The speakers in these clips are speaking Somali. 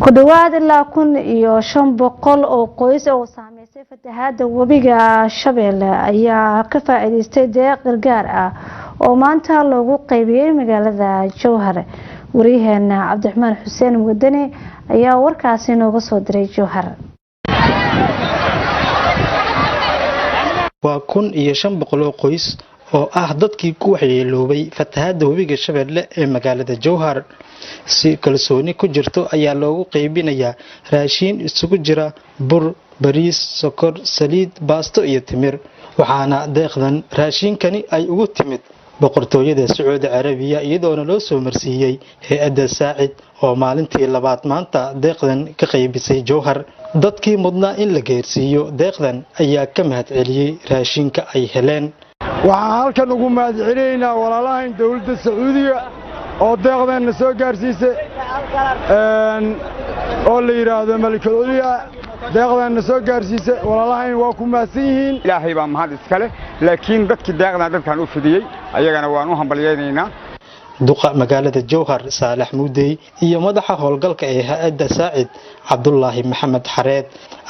Ku dhowaad ilaa 1500 oo qoys oo saameysay fatahaada webiga Shabeelle ayaa ka faa'iideystay deeq gargaar ah oo maanta loogu qaybiyey magaalada Jowhar. Wariyaheena Cabdiraxmaan Xuseen Wadani ayaa warkaasi nooga soo diray Jowhar. Waa 1500 oo qoys oo ah dadkii ku waxyeeloobay fatahaada webiga Shabeelle ee magaalada Jowhar. Si kalsooni ku jirto ayaa loogu qaybinayaa raashiin isugu jira bur, bariis, sokor, saliid, baasto iyo timir. Waxaana deeqdan raashiinkani ay ugu timid Boqortooyada Sacuudi Carabiya, iyadoona loo soo marsiiyey hay-adda Saacid oo maalintii labaad maanta deeqdan ka qaybisay Jowhar. Dadkii mudnaa in la geersiiyo deeqdan ayaa ka mahadceliyey raashinka ay heleen. Waxaan halkan ugu mahadcelinaynaa walaalahayn dawladda Sacuudiga oo deeqdeenna soo gaarsiisay oo la yidhaahdo Malikul Culya. Deeqdeenna soo gaarsiisay walaalahayn waa ku mahadsan yihiin. Ilaahay baa mahad iskale, laakiin dadkii deeqdan dadkan u fidiyey ayagana waan u hambalyaynaynaa. Duqa magaalada Jowhar Saalax Muudey iyo madaxa howlgalka ee hay-adda Saacid Cabdulaahi Maxamed Xareed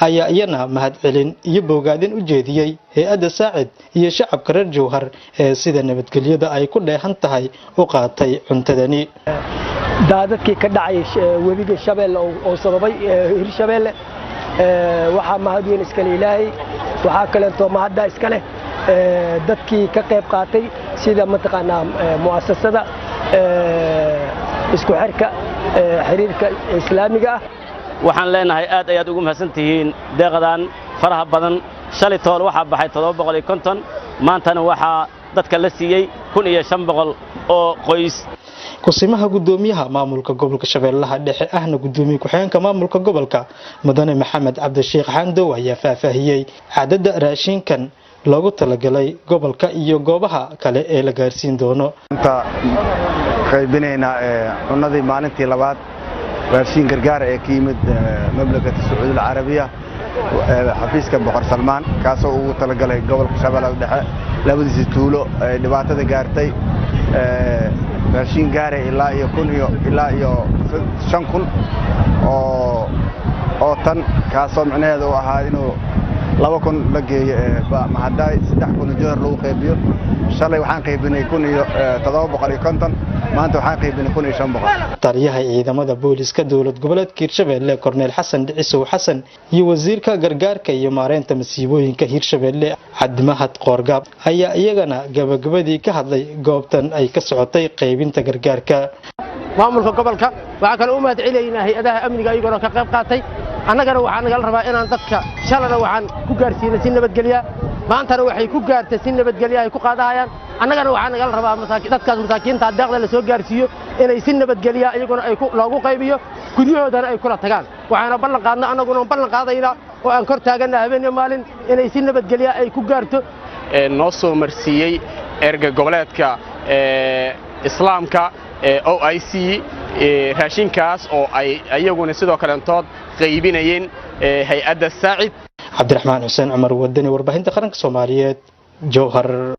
ayaa iyana mahadcelin iyo bogaadin u jeediyey hay-adda Saacid iyo shacabka reer Jowhar ee sida nabadgelyada ay ku dheehan tahay u qaatay cuntadani. Daadadkii ka dhacay webiga Shabeelle oo sababay Hirshabeelle, waxaa mahad weyn iskale Ilaahay. Waxaa kaleeto mahadda iska leh dadkii ka qayb qaatay, sida mataqaanaa mu'asasada isku xirka xiriirka Islaamiga ah. Waxaan leenahay aad ayaad ugu mahadsan tihiin deeqdan faraha badan. Shalay tool waxaa baxay 750, maantana waxaa dadka la siiyey 1500 oo qoys. Kusimaha gudoomiyaha maamulka gobolka Shabeellaha Dhexe ahna gudoomiye ku-xigeenka maamulka gobolka, Mudane Maxamed Cabdisheekh Xandow, ayaa faahfaahiyey cadadda raashinkan loogu talagalay gobolka iyo goobaha kale ee la gaarsiin doono. Inta qaybinaynaa cunadii maalintii labaad, raashin gargaar ee ka yimid Mamlakata Sacuudi Alcarabiya, xafiiska Boqor Salmaan, kaasoo ugu talagalay gobolka Shabeellada Dhexe labadiisa tuulo ee dhibaatada gaartay. Raashin gaaray ilaa iyo 1000 iyo ilaa iyo 5000 oo tan, kaasoo micnaheedu uu ahaa inuu 2000 la geeyo Mahadaay, 3000 Jowhar lagu qaybiyo. Shalay waxaan qaybinay 1750, maanta waxaan qaybinay 1500. Taliyaha ciidamada booliska dowlad goboleedka Hirshabeelle, Korneel Xasan Dhicisow Xasan, iyo wasiirka gargaarka iyo maareynta masiibooyinka Hirshabeelle, Cabdimahad Qoorgaab, ayaa iyagana gabagabadii ka hadlay goobtan ay ka socotay qaybinta gargaarka. Maamulka gobolka waxaa kaloo u mahad celinaynaa hay-adaha amniga iyagoona ka qayb qaatay. Annagana waxaa nagala rabaa inaan dadka shalana waxaan ku gaarsiinay si nabadgelya, maantana waxay ku gaartay si nabadgelya ay ku qaadahayaan. Annagana waxaa nagala rabaa dadkaas masaakiinta deeqda la soo gaarsiiyo inay si nabadgelya iyaguna ay loogu qaybiyo, guryahoodana ay kula tagaan. Waxaana ballan qaadna, annaguna ballan qaadaynaa oo aan kor taaganna habeen iyo maalin inay si nabadgelya ay ku gaarto. Noo soo marsiiyey erga goboleedka Islaamka OIC raashinkaas oo ay ayaguna sidoo kaleentood qaybinayeen hay-adda Saacid. Cabdiraxmaan Xuseen Cumar Wadani, warbaahinta qaranka Soomaaliyeed, Jowhar.